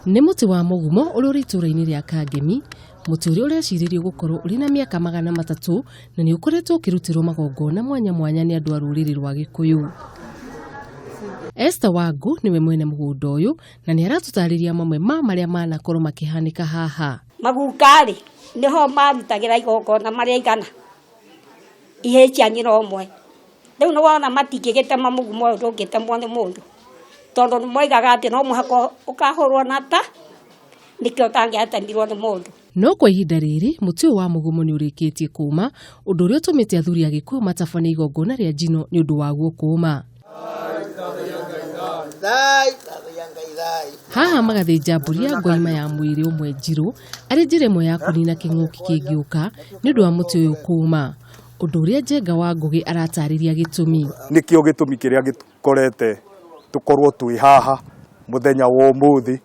Nĩ mũtĩ wa mũgumo ũrĩa ũrĩ itũũra-inĩ rĩa Kangemi, mũtĩ ũrĩa ũrecirĩrio gũkorwo ũrĩ na mĩaka 300 na nĩ ũkoretwo ũkĩrutĩrwo magongona mwanya mwanya nĩ andũ a rũrĩrĩ rwa Gĩkũyũ. Esther Wangũ nĩwe mwene mũgũnda ũyũ na nĩ aratũtarĩria mamwe ma marĩa manakorwo makĩhanĩka haha. Maguka-rĩ, nĩho marutagĩra igongona marĩ aigana, ihĩĩ cia nyina ũmwe. Rĩu nĩ wona matingĩgĩtema mũgumo ũyũ ndũngĩtemwo nĩ mũndũ, tondũ nĩ moigaga atĩ no mũhaka ũkahũrwo na ta, nĩkĩo ũtangĩatemirwo nĩ mũndũ. No kwa ihinda rĩrĩ mũtĩ ũyũ wa mũgumo nĩ ũrĩkĩtie kũũma, ũndũ ũrĩa ũtũmĩte athuri a Gĩkũyũ matabanie igongona rĩa njino nĩ ũndũ waguo kũũma. Haha magathĩnja mbũri ya ngoima ya mwĩrĩ ũmwe njirũ arĩ njĩra ĩmwe ya kũnina kĩng'ũki kĩngĩũka nĩ ũndũ wa mũtĩ ũyũ kũũma. Ũndũ ũrĩa Njenga wa Ngũgĩ aratarĩria gĩtũmi. Nĩkĩo gĩtũmi kĩrĩa gĩtũkorete tũkorwo twĩ haha mũthenya wa ũmũthĩ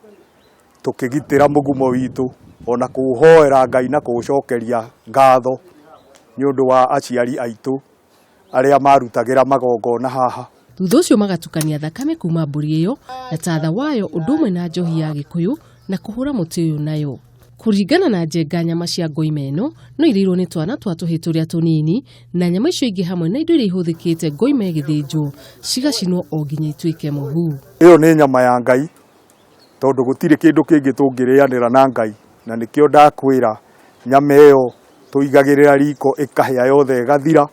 tũkĩgitĩra mũgumo witũ ona kũũhoera Ngai na kũũcokeria ngatho nĩ ũndũ wa aciari aitũ arĩa marutagĩra magongona haha. Thutha ũcio magatukania thakame kuma mbũri ĩyo na tatha wayo ũndũ ũmwe na njohi ya Gĩkũyũ na kũhũra mũtĩ ũyũ nayo. Kũringana na Njenga, nyama cia ngoima ĩno no irĩirwo nĩ twana twa tũhĩ tũrĩa tũnini na nyama icio ingĩ hamwe na indo iria ihũthĩkĩte ngoima ĩgĩthĩnjwo cigacinwo o nginya ituĩke mũhu. Ĩyo nĩ nyama ya Ngai tondũ gũtirĩ kĩndũ kĩngĩ tũngĩrĩanĩra na Ngai, na nĩkĩo ndakwĩra nyama ĩyo tũigagĩrĩra riko ĩkahĩa yothe ĩgathira,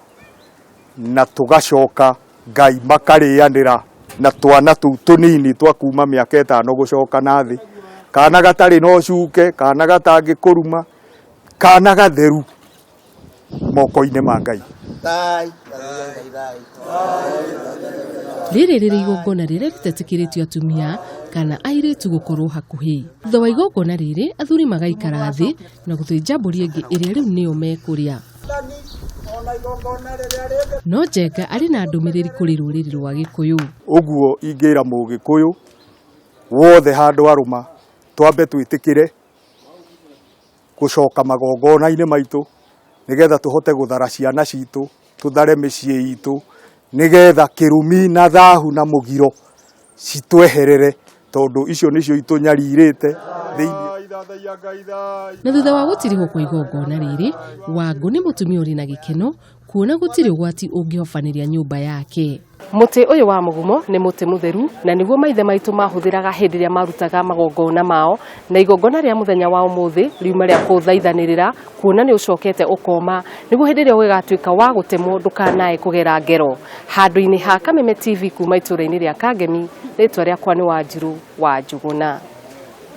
na tũgacoka Ngai makarĩanĩra na twana tũu tũnini twa kuma mĩaka 5 gũcoka na thĩ, kana gatarĩ na ũcuke, kana gatangĩkũruma, kana gatheru moko-inĩ ma Ngai. Rĩrĩ rĩrĩ igongona rĩrĩa rĩtetĩkĩrĩtio atumia kana airĩtu gũkorwo hakuhĩ. Thutha wa igongona rĩrĩ, athuri magaikara thĩ na gũthĩnja mbũri ĩngĩ ĩrĩa rĩu nĩyo mekũrĩa. No Njenga arĩ na ndũmĩrĩri kũrĩ rũrĩrĩ rwa Gĩkũyũ. Ũguo ingĩra mũgĩkũyũ wothe handũ arũma twambe twĩtĩkĩre gũcoka magongona-inĩ maitũ nĩgetha tũhote gũthara ciana citũ, tũthare mĩciĩ itũ, nĩgetha kĩrumi na thahu na mũgiro citweherere, tondũ icio nĩcio itũnyarirĩte thĩinĩ. Na thutha wa gũtirihwo kwa igongona rĩrĩ, Wangũ nĩ mũtumia ũrĩ na gĩkeno kuona gũtirĩ ũgwati ũngĩhobanĩria nyũmba yake. Mũtĩ ũyũ wa mũgumo nĩ mũtĩ mũtheru na nĩguo maithe maitũ mahũthĩraga hĩndĩ ĩrĩa marutaga magongona mao, na igongona rĩa mũthenya wa ũmũthĩ riuma rĩa kũthaithanĩrĩra kuona nĩ ũcokete ũkoma, nĩguo hĩndĩ ĩrĩa ũgĩgatuĩka wa gũtemwo ndũkanae kũgera ngero. Handũ-inĩ ha Kameme TV kuma itũũra-inĩ rĩa Kangemi, rĩtwa rĩakwa nĩ Wanjiru wa Njuguna.